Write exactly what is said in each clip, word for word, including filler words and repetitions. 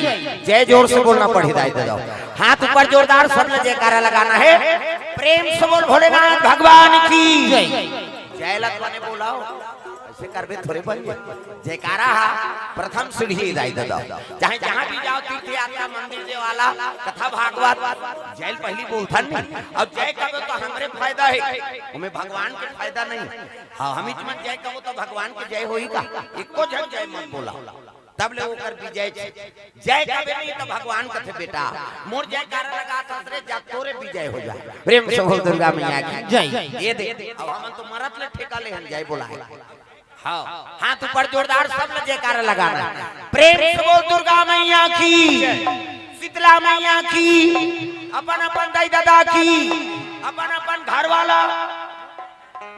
जय जोर से बोलना पड़ही दाई ददा। हाथ ऊपर जोरदार, सब ल जयकारा लगाना हे। प्रेम से बोल भोलेनाथ भगवान की। जय। जय लत बने बोलाओ। ऐसे करबे थोरे बन जाय। जयकारा हा प्रथम सीढ़ी दाई ददा। चाहे जहाँ भी जाओ, तीर्थ यात्रा, मंदिर, देवाला, कथा भागवत, जय ल पहिली बोलथन नहीं। अब जय कबे तो हमरे फायदा हे, ओमे भगवान के फायदा नहीं। हाँ, हमीच मन जय कबो तो भगवान के जय होही का? एको झन जय मत बोला। तब ले ओकर विजय छै। जय कबे नहीं तो भगवान कथे, "बेटा, मोर जयकारा लगाथस रे, जा तोरे विजय हो जाय।" प्रेम से बोल दुर्गा मैया की। जय। ये दे, अब हमन तो मरत ले ठेका ले हन जय बोलाय। हाँ, हाथ ऊपर जोरदार, सब ल जयकारा लगाना। प्रेम से बोल दुर्गा मैया की, शीतला मैया की, अपन अपन दाई ददा की, अपन अपन घर वाला।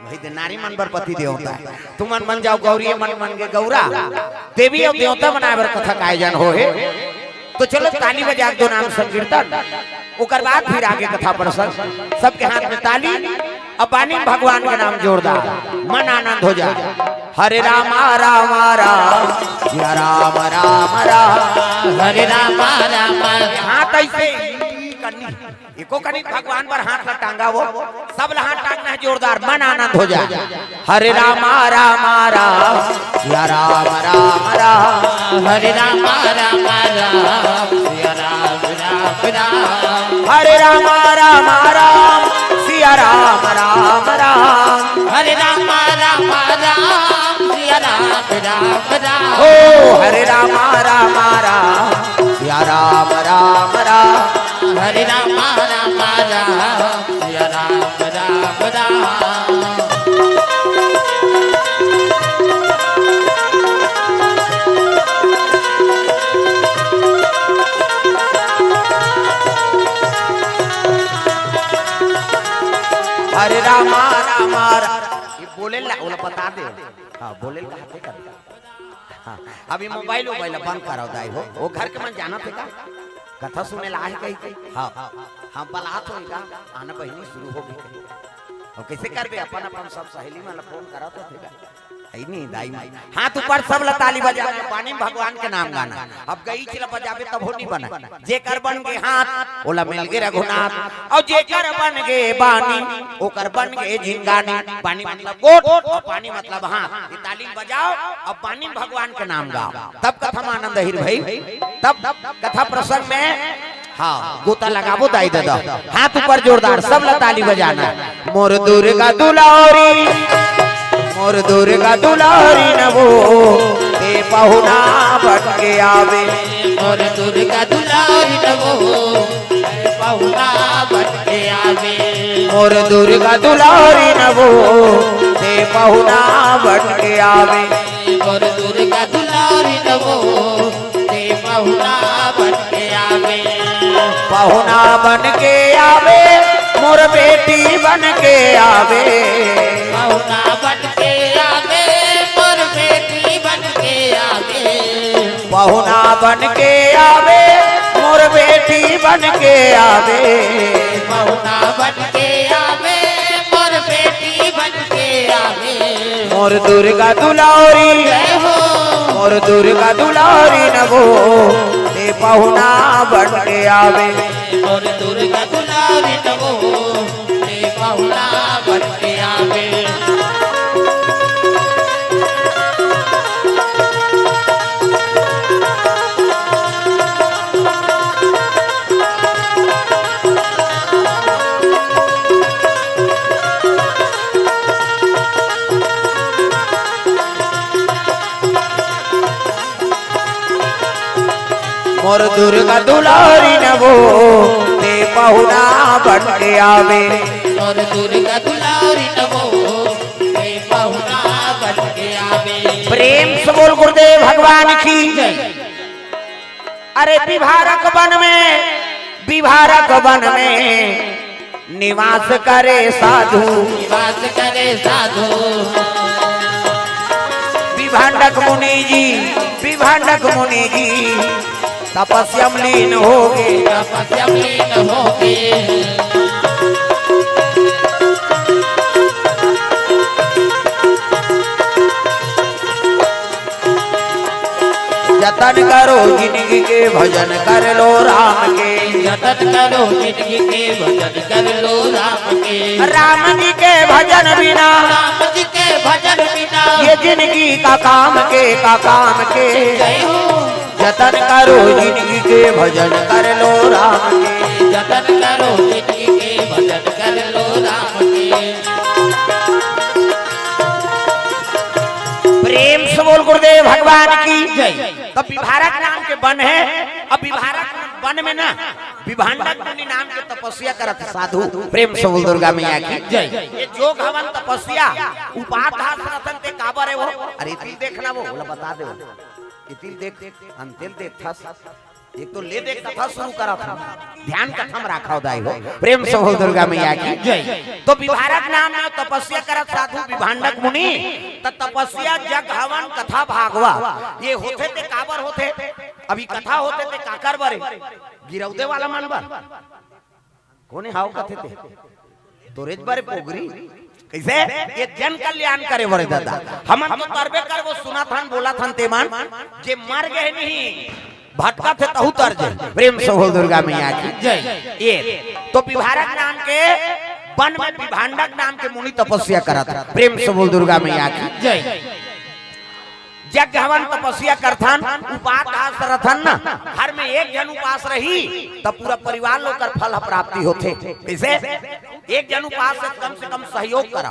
वही दे नारी मन बर पति देवता हे। तुमन मन जाव गौरी, मन मन गे गौरा। देवी अउ देवता बनाय बर कथा के आयोजन होहे। तो चलो ताली बजा के दो नाम संकीर्तन, ओकर बाद फिर आगे कथा प्रसंग। सबके हाथ में ताली, अब बानी में भगवान के नाम जोरदार, मन आनंद हो जाय। हरे रामा रामा राम, सिया राम राम राम। हरे रामा रामा। हाथ ऐसे करनी। एको कनिक भगवान बर हाथ ला टांगा वो, सब ला हाथ टांगना हे जोरदार, मन आनंद हो जाय। हरे रामा रामा राम, सिया राम राम राम। हरे रामा रामा राम, सिया राम राम राम। हरे रामा रामा राम, सिया राम राम राम। हरे रामा रामा राम, सिया राम राम राम। ओ हरे रामा रामा राम, सिया राम राम राम। हरे रामा रामा राम, सिया राम राम राम। हरे रामा रामा राम। ये बोले ला, ओला बता दे। हाँ, बोले ला, हाथे कर। हाँ, अभी मोबाइल, मोबाइल बंद कराओ दाई हो। वो घर के मन जानत हे का? कथा सुने ला आहे कही के? हाँ, हाँ, बलात होही का? आना बहिनी शुरू होगे कही। अउ कइसे करबे? अपन, अपन सब सहेली मन ला फोन करत होथे का? अइ नहीं, दाई मन। हाथ ऊपर, सब ला ताली बजा के बानी में भगवान के नाम गाना। अब गईच ला बजाबे तभो नहीं बने। जेकर बन गे हाथ, ओला मिल गे रघुनाथ। अउ जेकर बन गे बानी, ओकर बन गे जिंदगानी। बानी मतलब गोठ, अउ पानी मतलब हाथ। ये ताली बजाओ, अब बानी में भगवान के नाम गाओ, तब कथा में आनंद आही रे भई। तब कथा प्रसंग में, हाँ, गोता लगाबो दाई ददा। हाथ ऊपर जोरदार, सब ला ताली बजाना। मोर दुर्गा दुलारी, मोर दुर्गा दुलारी नवो, ते पहुना बन के आवे। मोर दुर्गा दुलारी नवो, ते पहुना बन के आवे। मोर दुर्गा दुलारी नवो, ते पहुना बन के आवे। मोर दुर्गा दुलारी नवो, ते पहुना बन के आवे। पहुना बन के आवे, मोर बेटी बन के आवे। पहुना बन के आवे, मोर बेटी बन के आवे। पहुना बन के आवे, मोर बेटी बन के आवे। पहुना बन के आवे, मोर बेटी बन के आवे। मोर दुर्गा दुलारी, जय हो। मोर दुर्गा दुलारी नवो, ते पहुना बन के आवे। मोर दुर्गा दुलारी नवो, ते पहुना बन के आवे। मोर दुर्गा दुलारी नवो, ते पहुना बन के आवे। मोर दुर्गा दुलारी नवो, ते पहुना बन के आवे। प्रेम से बोल गुरुदेव भगवान की। जय। अरे विभारक वन में, विभारक वन में निवास करे साधु। निवास करे साधु। विभांडक मुनि जी, विभांडक मुनि जी तपस्या में लीन होगे। तपस्या में लीन होगे। जतन करो जिनगी के, भजन कर लो राम के। जतन करो जिनगी के, भजन कर लो राम के। राम जी के भजन बिना, राम जी के भजन बिना, ये जिनगी का काम के, का काम के। जय हो। जतन करो जिनगी के, भजन कर लो राम के। जतन करो जिनगी के, भजन कर लो राम के। प्रेम से बोल गुरुदेव भगवान की। जय। तो विभारक नाम के वन हे, अब विभारक वन में ना विभांडक मुनि नाम के तपस्या करत हे साधु। प्रेम से बोल दुर्गा मैया की। जय। ये जोग हवन तपस्या, उपास धास रथन ते काबर हे वो? अरे तिल देखना वो, बोला बता दे। ये तिल देख, अंतिल देख था। एक तो ले दे कथा शुरू करत हन, ध्यान कथा में राखव दाई हो। प्रेम से बोल दुर्गा मैया की। जय। तो विभारक नाम में तपस्या करत साधु विभांडक मुनि, त तपस्या जग हवन कथा भागवा, ये होथे ते काबर होथे? अभी कथा होथे ते काकर बरे? गिरौदे वाला मन बर? कोने हाव कथे ते? तोरेच बरे पोगरी। कैसे? ये जन कल्याण करे बरे दादा। हमन तो तरबे करबो, सुनत हन, बोलत हन ते मन, जे मर गए नहीं, भटकत हे तहू तर जे। प्रेम से बोल दुर्गा मैया की। जय। ये तो विभारक नाम के वन में विभांडक नाम के मुनि तपस्या करत हे। प्रेम से बोल दुर्गा मैया की। जय। यज्ञ हवन तपस्या करथन, उपास धास रथन न, घर में एक जन उपास रही, तब पूरा परिवार लोग कर फल प्राप्ति होथे। कैसे? एक जन उपास से कम से कम सहयोग करा।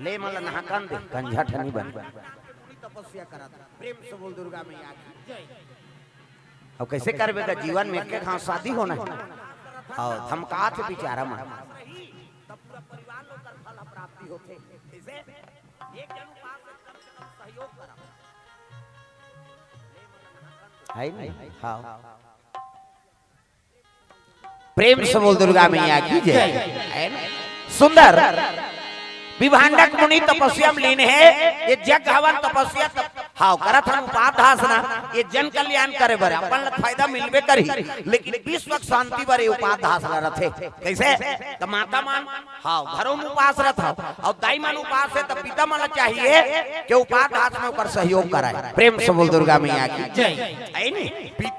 ले मन ल नहाकन दे, कंझा ठनी बन। तपस्या करत, प्रेम से बोल दुर्गा मैया की। अब कैसे करबे का जीवन में एक घाव शादी होना है। और धमकात हे बेचारा मन। तब पूरा परिवार लोग कर फल प्राप्ति होथे। कैसे? एक जन उपास से कम से कम सहयोग करा। है नहीं? हाँ। प्रेम से बोल दुर्गा मैया की जय। है ना? सुंदर। विभांडक मुनि तपस्या में लीन हे, ये यज्ञ हवन तपस्या तप-, हाव, करत हन उपास धास ना, ये जन कल्याण करे बर, अपन ल फायदा मिलबे करही, लेकिन विश्व के शांति बर ये उपास धास ला रथे। कैसे? त माता मन, हाव, घरों में उपास रथ हव, अउ दाई मन उपास हे, त पिता मन ल चाहिए कि उपास धास में ओकर सहयोग कराए। प्रेम से बोल दुर्गा मैया की जय। है नी? पि-,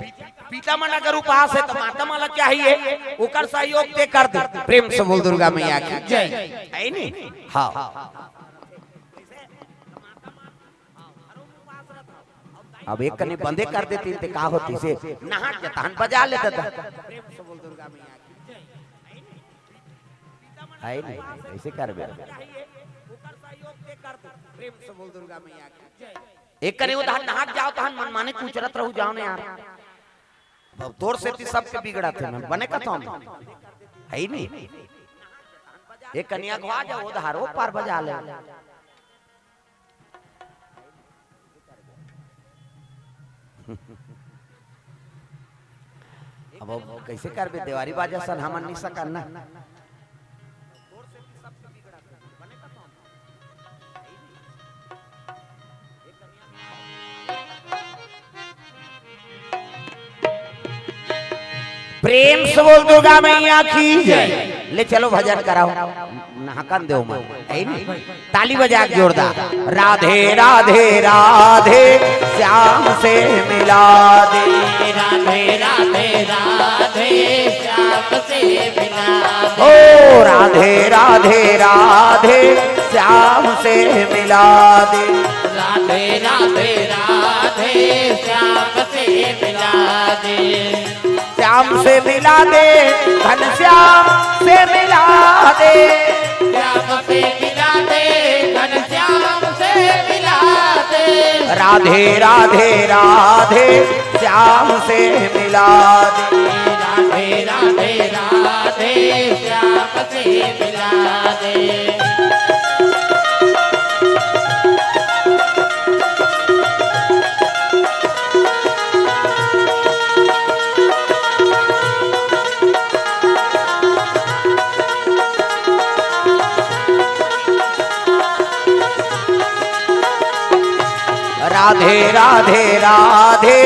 पिता मन अगर उपास हे, त माता मन ल चाहिए, ओकर सहयोग ते कर दे। प्रेम से बोल दुर्गा मैया की जय। है नी? हाँ। अब एक कनी बंदे कर देती ते का होती से नहा के तहन बजा लेता था। है नी? ऐसे करबे। एक कनी उधार नहा के जाओ तहन मनमाने कुचरत रहू जाओ ना यार। अब तोर सेती सबके बिगड़त हे, मैं बने कथौं। है नी? एक कनी अगवा जाओ उधार ओ पार बजा ले। अब, अब कैसे करबे? देवारी बाजा सन हमन नहीं सकन ना। प्रेम से बोल दुर्गा मैया की जय। ले चलो भजन कराओ। नहाकन देव मन, है नी? ताली बजा के जोरदार। राधे राधे राधे श्याम से मिला दे। राधे राधे राधे श्याम से मिला दे। ओ राधे राधे राधे श्याम से मिला दे। राधे राधे राधे श्याम से मिला दे। श्याम से मिला दे, घनश्याम से मिला दे। श्याम से मिला दे, घनश्याम से मिला दे। राधे राधे राधे श्याम से मिला दे। राधे राधे राधे श्याम से मिला दे। राधे राधे राधे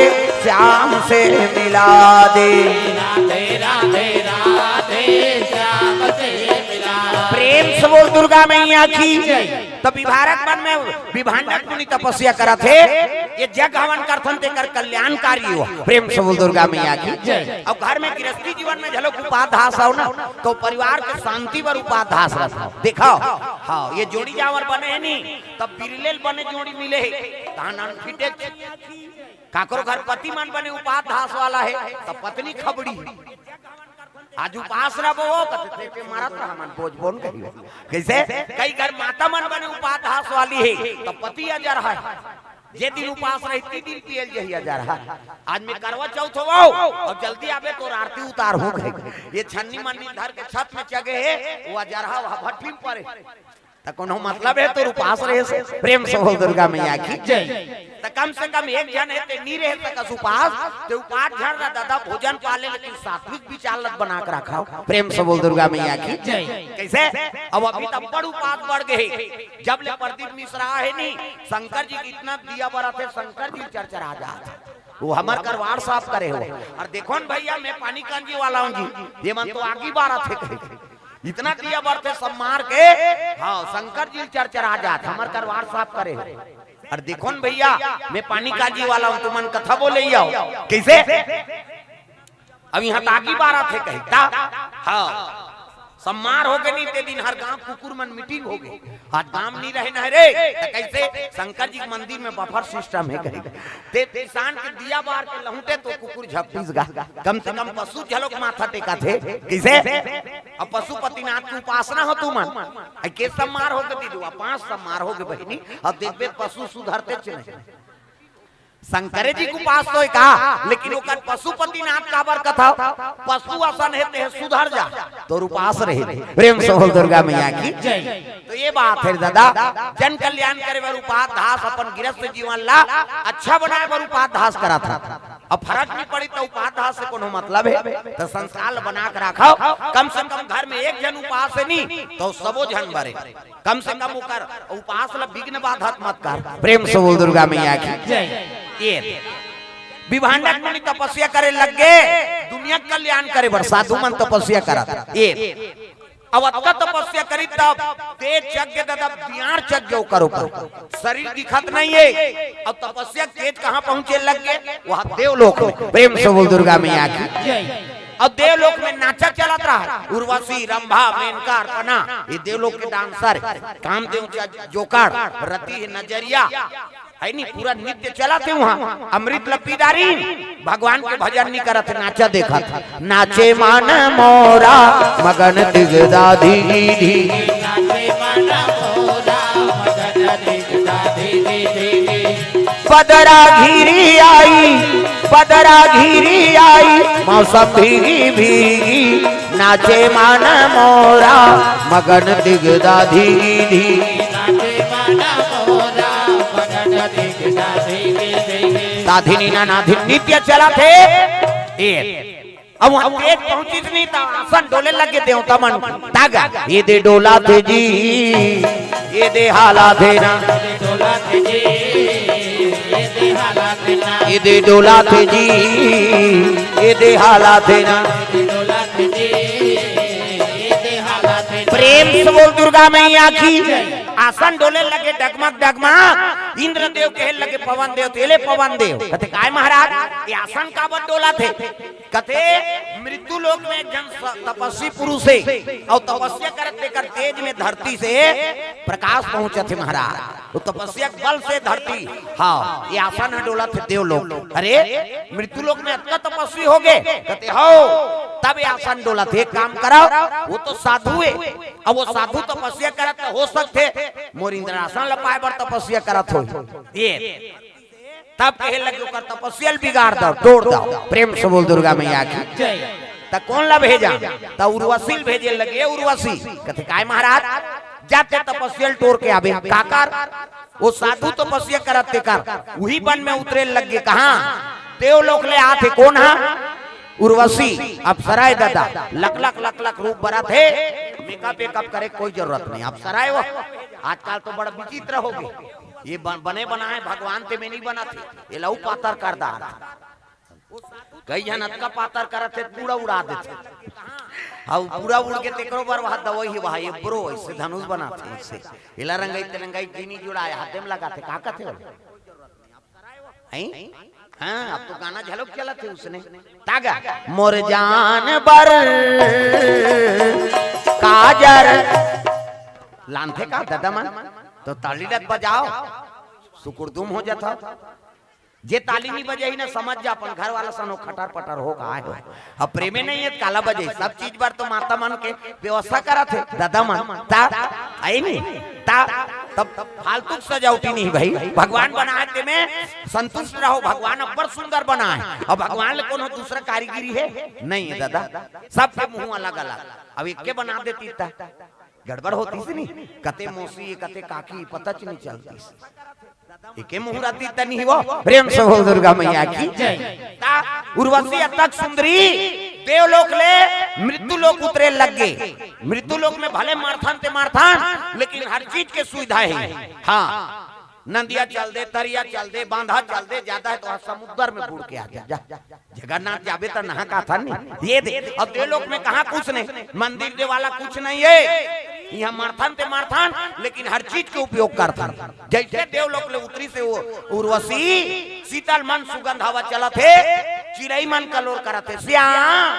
श्याम से मिला दे। राधे राधे राधे श्याम से मिला दे। प्रेम से बोल दुर्गा मैया की। तो विभारक वन में विभांडक मुनि तपस्या करत हे, ये जग हवन करथन तेकर कल्याणकारी हो। प्रेम से बोल दुर्गा मैया की। और घर में गृहस्थी जीवन में झलक उपाध्यास हो ना, तो परिवार के शांति बर उपाध्यास रहत हो। देखो, हाँ, ये जोड़ी जावर बने हे नी, तब बिरलेल बने जोड़ी मिले हे। तहां नन फिटे, काकरो घर पति मन बने उपाध्यास वाला हे, तब पत्नी खबड़ी हे। आज उपास रहिबो, कथे, "ते, ते मरत रहा, मन बोझ बोन कहियो।" कइसे? कई घर माता मन बने उपाध्यास वाली हे, तो पति अजरहा हे। जे दिन उपास रही, ती दिन पियल जही अजरहा। आज में करवा चौथ होवो, अउ जल्दी आबे, तोर आरती उतारहूं कहे। ये छन्नी मन्नी धर के छत में चघे हे, वो अजरहा वह भट्ठी में परे। त कोनो मतलब हे तोर उपास रहे से? प्रेम से बोल दुर्गा मैया की। त कम से कम एक झन हे ते नी रहे सकस उपास, ते उपास झन रह दादा, भोजन पाले, लेकिन सात्विक विचार ल बना के रखव। प्रेम से बोल दुर्गा मैया की। कइसे? अब अभी त बड़ उपास बढ़ गे हे। जब ले प्रदीप मिश्रा हे नी, शंकर जी के इतना दिया बरत हे, शंकर जी चरचरा जात हे। वो हमर करवार साफ करे हो। अउ देखो न भइया, मैं पानी कांजी वाला हूं जी, ये मन तो आगी बारत हे कहे। इतना दिया बरत हे सब मार के, हाँ, शंकर जी चरचरा जात, हमर करवार साफ करे हो। अउ देखो न भइया, मैं पानी कांजी वाला हूं, तुमन कथा बोले ही आओ। कइसे? अब इहां त आगी बारत हे कहे, त? हाँ। सब मार हो गे नी, ते दिन हर गांव कुकुर मन मीटिंग हो गे। आज गांव नी रहे न रे, त कइसे? शंकर जी के मंदिर में बफर सिस्टम हे कहे। ते किसान के दिया बार के लहुंटे तो कुकुर झपटिस गा। कम से कम पशु झलक माथा टेकत हे। कइसे? अब पशुपतिनाथ के उपासना हो तुमन। अइ के सब मार हो गे दीदी, उपास सब मार हो गे बहिनी। अब देखबे पशु सुधरतेच नहीं। शंकरे जी के उपास तो हे का, लेकिन ओकर पशुपतिनाथ काबर कथव? पशु असन हे ते सुधर जा, तोर उपास रहे। प्रेम से बोल दुर्गा मैया की। तो ये बात हे दादा, जन कल्याण करे बर उपाध्यास, अपन गृहस्थ जीवन ला अच्छा बनाए बर उपाध्यास करत हे। अब फरक नी पड़ी त उपाध्यास से कोनो मतलब हे, त संस्कार ल बना के रखव। कम से कम घर में एक झन उपास हे नी, त सबो झन बरे। कम से कम ओकर उपास ल विघ्न बाधक मत कर। प्रेम से बोल दुर्गा मैया की। ये विभांडक मुनि तपस्या करे लग गे, दुनिया के कल्याण करे बर साधु मन तपस्या करत। ये अब अतका तपस्या करी तब तेज चघ गे, तब दियार चघ गे ओकर ऊपर, शरीर दिखत नहीं हे। अब तपस्या के तेज कहां पहुंचे लग गे? वहां देवलोक में। प्रेम से बोल दुर्गा मैया की। अब देवलोक में नाचा चलत रहा, उर्वशी, रंभा, मेनका, अर्पणा, ये देवलोक के डांसर, कामदेव ज-, जोकर, रति हे नजरिया, हे नी, पूरा नृत्य चलत हे वहां। अमृत ल पी डारिन, भगवान के भजन नी करत हे, नाचा देखत हे। नाचे मन मोरा मगन दिगदाधी धी। पदरा घिरी आई, पदरा घिरी आई, मौसम भीगी भीगी, नाचे मन मोरा मगन दिगदाधी धी। साधिनी ना नाधिन नृत्य चलत हे। ये अब वहां तेज पहुंचिस नी त आसन डोले लग गे देवता मन। तागा, ये दे डोलाथे जी, ये दे हालाथे ना। ये दे डोलाथे जी, ये दे हालाथे ना। प्रेम से बोल दुर्गा मैया की। आसन डोले लगे डगमग डगमग, इंद्रदेव कहे लगे पवन देव, तेले पवन देव। कथे, "काय महाराज, ये आसन काबर डोलाथे?" कथे, "मृत्यु लोक में एक झन स-, तपस्वी पुरुष हे, अउ तपस्या करत तेकर तेज में धरती से प्रकाश पहुंचत हे महाराज। वो तपस्या के बल से धरती, हाँ, ये आसन ह डोलत हे देवलोक। अरे, मृत्यु लोक में अतका तपस्वी हो गे?" कथे, "हो, तब ये आसन डोलत हे।" एक काम करव, वो तो साधु हे, अब वो साधु तपस्या करत त हो सकथे, मोर इंद्रासन ल पाए बर तपस्या करत हो। ये तब कहे लगे, "ओकर तपस्या ल बिगाड़ दव, तोड़ दव।" प्रेम से बोल दुर्गा मैया की। त कोन ला भेजा? त उर्वशी ल भेजे लगे, "ए उर्वशी।" कथे, "काय महाराज?" "जा ते तपस्या ल टोर के आबे।" काकर? वो साधु तपस्या करत तेकर, उही बन में उतरे लग गे। कहां? देवलोक ले आथे। कोन हा? उर्वशी। अप्सरा ए दादा, लक लक लक लक रूप बरत हे, मेकअप वेकअप करे कोई जरूरत नहीं। अप्सरा ए वो, आजकल तो बड़ा विचित्र हो गे। ये बन-, बने बनाए भगवान ते में नहीं बनत हे, ये लहू पातर कर डारथे। कई झन अतका पातर करत हे, पूरा उड़ा देथे। अउ पूरा उड़ के तेकरो बर वहा दवई हे, वहा एब्रो, अइसे धनुष बनाथे, अइसे। एला रंगई ते रंगई जीनी जुड़ाए, हाथे में लगाथे, का कथे ओला? हैं? हाँ, अब तो गाना झलक चलत हे उसने। तागा, मोर जान बर काजर। लानथे का ददा मन? तो ताली लत बजाओ, सुकुरदुम हो जाता। जे ताली नहीं बजाही ना, समझ जा अपन घर वाला सनो खटर पटर हो गा हे। अब प्रेमे नहीं हे, काला बजे, सब चीज बर तो माता मन के व्यवस्था करत हे, ददा मन, ता, आई नहीं, ता, तब फालतू के सजावटी नहीं भाई, भगवान बनाए ते में संतुष्ट रहो, भगवान अब्बड़ सुंदर बनाए, अब भगवान ले कोनो दूसरा कारीगिरी हे, नहीं हे ददा, सबके मुंह अलग अलग, अब एक के बना देती ता, गड़बड़ होती से नहीं, कते मौसी, कते काकी, पता च नहीं चलती। एके मुहूर्त ही तनी हो, प्रेम से बोल दुर्गा मैया की। ता उर्वशी अतक सुंदरी देवलोक ले मृत्यु लोक उतरे लग गे। मृत्यु लोक में भले मरथन ते मरथन, लेकिन हर चीज के सुविधा हे। हाँ, नंदिया चल दे, तरिया चल दे, बांधा चल दे, ज्यादा हे तो समुद्र में बूड़ के आ जा, जा। जगन्नाथ जाबे त नहा का था नहीं, ये दे। अब देवलोक में कहाँ कुछ नहीं, मंदिर देवाला कुछ नहीं हे। यहाँ मरथन ते मरथन, लेकिन हर चीज के उपयोग करथन। जैसे देवलोक ले उतरी से वो उर्वशी, शीतल मन सुगंध हवा चलत हे, चिरई मन कलोर करत हे, श्याम,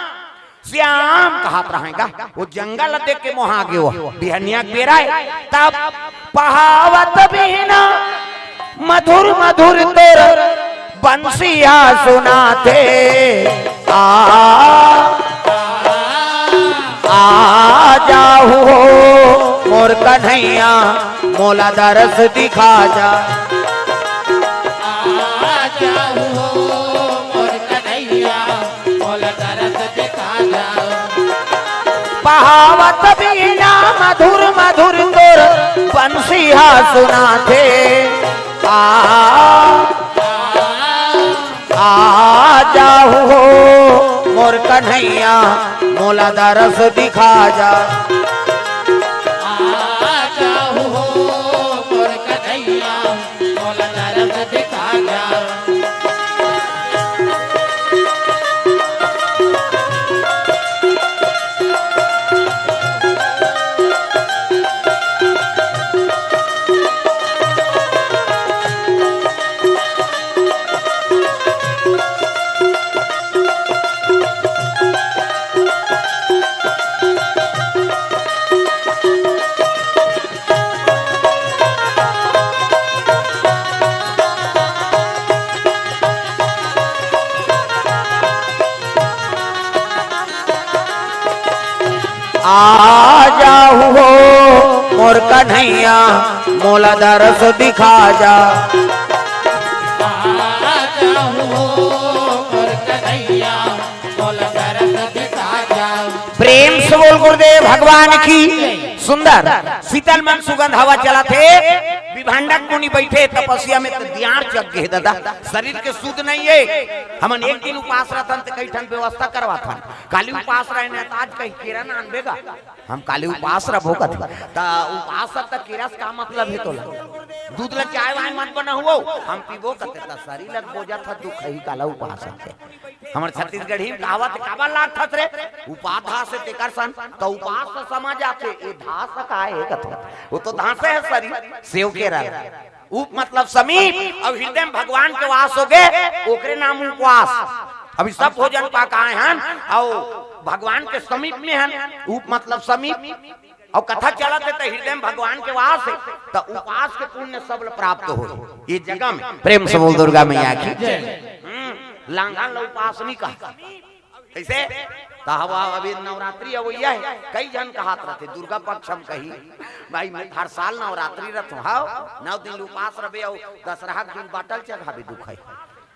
श्याम कहत रहेगा। वो जंगल देख के मोहा गे वो, बिहनिया के बेरा हे, तब पहावत बिहना मधुर मधुर तोर बंसिया सुनाथे। आ, आ जाहू हो मोर कन्हैया, मोला दरस दिखा जा। आ जाहू हो मोर कन्हैया, मोला दरस दिखा जा। पहावत बिहना मधुर मधुर तोर बंसिया सुनाथे। आ, आ जाहू हो मोर कन्हैया, मोला दरस दिखा जा। आ जाहू हो मोर कन्हैया, मोला दरस दिखा जा। आ जाहू हो मोर कन्हैया, मोला दरस दिखा जा। आ जाहू हो मोर कन्हैया, मोला दरस दिखा जा। प्रेम से बोल गुरुदेव भगवान की। सुंदर शीतल मन सुगंध हवा चलत हे। विभांडक मुनि बैठे तपस्या में, त दियार जग गे ददा, शरीर के सुध नहीं हे। हमन एक दिन उपास रथन त कई ठन व्यवस्था करवाथन। काली उपास रहे न, त आज कहीं केरा ना आनबे गा। हम काली उपास रहो कथे। त उपास त केरा से का मतलब हे तोला? दूध ल चाय वाय मत बनाहू, हम पीबो कथे, त शरीर ल बोझा था दुख ही काला उपास हे। हमर छत्तीसगढ़ी में कहावत हे, काबर लागथस रे? उपाधा से तेकर सन, त उपास से समझ आथे, ए धास का हे कथे। वो तो धासे हे शरीर, सेव केरा। उप मतलब समीप, अउ हृदय में भगवान के वास हो गे, ओकरे नाम उपवास। अभी सब भोजन पा के आए हन, अउ भगवान के समीप में हन, उप मतलब समीप। अउ कथा चलत हे त हृदय में भगवान के वास हे, त उपास के पुण्य सब ल प्राप्त हो ये जगह में। प्रेम से बोल दुर्गा मैया की। हम्म, लांघन ल उपास नहीं कहा। कइसे? त हवा अभी नवरात्रि अवइया हे, कई झन कहत रथे, दुर्गा पक्ष हम कही, भाई मैं हर साल नवरात्रि रथों, हव, नौ दिन उपास रबे अउ दसरहा के दिन बाटल चघाबे दुखई।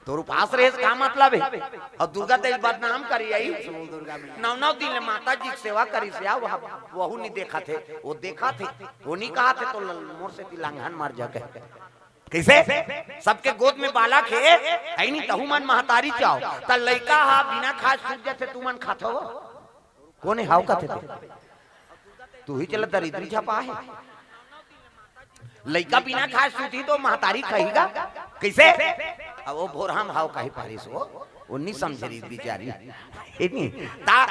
तोर उपास रहे से का मतलब हे? अउ दुर्गा तेरी बदनाम करी आई। नौ नौ दिन ले माता जी के सेवा करी से, वह, वहू नहीं देखत हे, वो देखत हे, वो नहीं कहत हे, त ल-, मोर से ती लांघन मर जा कहे। कइसे? सबके गोद में बालक हे, अइनी तहू मन महतारी चाहो। त लइका हा बिना खाए सूत जाथे, तुमन खाथो? कोन हे हाव कथे ते? तू ही चला दरिद्री झपा हे। लइका बिना खाए सूती त महतारी खाही गा? कइसे? अब वो भोरहा म हाव काहे पारिस वो? वो नी समझे रहिस बिचारी। हे नी? ता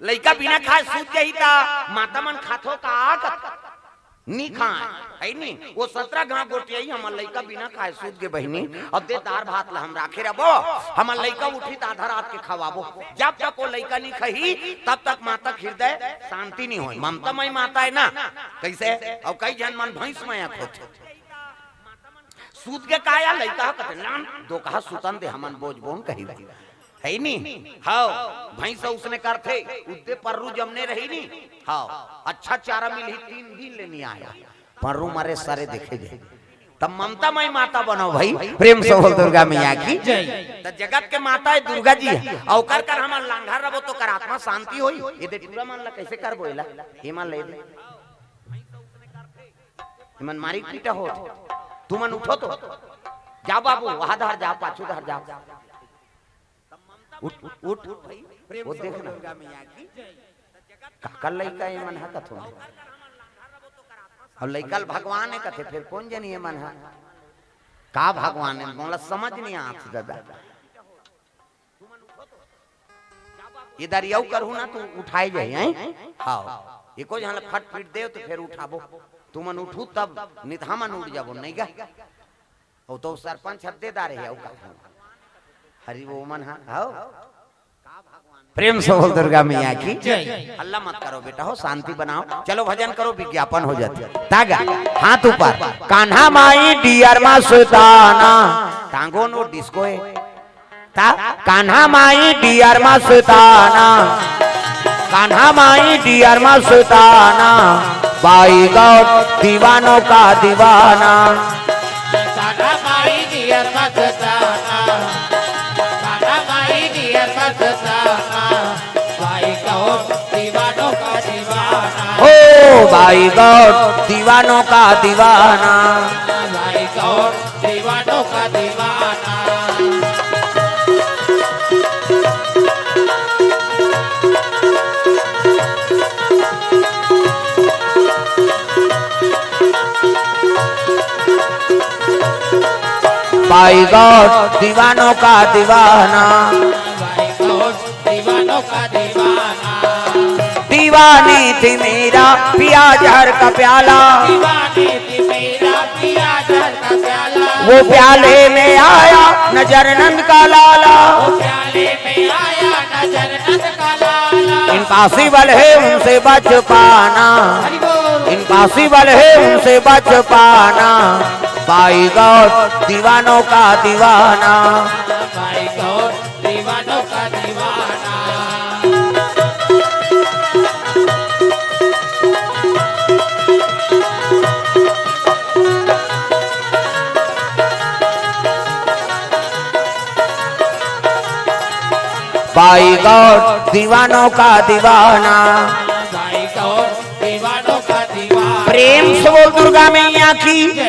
लइका बिना खाए सूत जाही त माता मन खाथो का? कथे, "नी खाए, है नी?" वो सतरा घांव गोठियाही, "हमर लइका बिना खाए सूत गे बहिनी, अब दे दार भात ला हम राखे रबो, हमर लइका उठही त आधा रात के खवाबो।" जब तक वो लइका नी खाही, तब तक माता के हृदय शांति नी होय। ममता मई माता हे ना, कइसे? अउ कई झन मन भैंस मया होथे। सूत गे का या लइका ह? कथे, "लान, दोकहा सुतन दे, हमन बोजबोन कही।" है नी? हव, भैंस उसने करथे, उद्दे पर्रू जमने रही नी। हव, अच्छा चारा मिलही, तीन दिन ले नी आया। पर्रू मरे सरे देखे जे। तब ममता मई माता बनो भाई, प्रेम से बोल दुर्गा मैया की। जय। त जगत के माता हे दुर्गा जी हे, अउ ओकर कर हमन लांघर रबो त ओकर आत्मा शांति होई। ये दे टूरा मन ला कइसे करबो एला? ये मन ले दे। ये मन मारी पीटा होत। तुमन उठो तो। जाव बाबू, वहां धर जाव, पाछू धर जाव। उठ, उठ, उठ। वो देख ना। काकर लइका ये मन ह कथो। अब लइका ल भगवान हे कथे, फेर कोन जनी ये मन ह? का भगवान हे? मोला समझ नी आत ददा। ये दरियाऊ करहू ना, तू उठाए जाही, हैं? हव। एको झन ल फट पीट देव त फेर उठाबो। तुमन उठू तब, नी त हमन उठ जाबो, नहीं गा? अउ तो सरपंच हद्देदार हे, अउ का? हरि वो मन ह, हव। प्रेम से बोल दुर्गा मैया की। जय। हल्ला मत करो बेटा, हो शांति बनाओ। चलो भजन करो, विज्ञापन हो जाथे। तागा, हाथ ऊपर। कान्हा माई डियर मा सुताना। टांगो नो डिस्को हे। ता कान्हा माई डियर मा सुताना। कान्हा माई डियर मा सुताना। बाई गौर दीवानों का दीवाना। कान्हा माई डियर मा सुताना। कान्हा माई डियर मा सुताना। बाई गौर दीवानों का दीवाना। हो बाई गौर दीवानों का दीवाना। बाई गौर दीवानों का दीवाना। बाई गौर दीवानों का दीवाना। बाई गौर दीवानों का दीवाना। दीवानी थी मेरा पिया जहर का प्याला। दीवानी थी मेरा पिया जहर का प्याला। वो प्याले में आया नजर नंद का लाला। वो प्याले में आया नजर नंद का लाला। इम्पॉसिबल है उनसे बच पाना। हरि बोल। इम्पॉसिबल है उनसे बच पाना। बाई गौर दीवानों का दीवाना। बाई गौर दीवानों का दीवाना। बाई गौर दीवानों का दीवाना। बाई गौर दीवानों का दीवाना। प्रेम से बोल दुर्गा मैया की।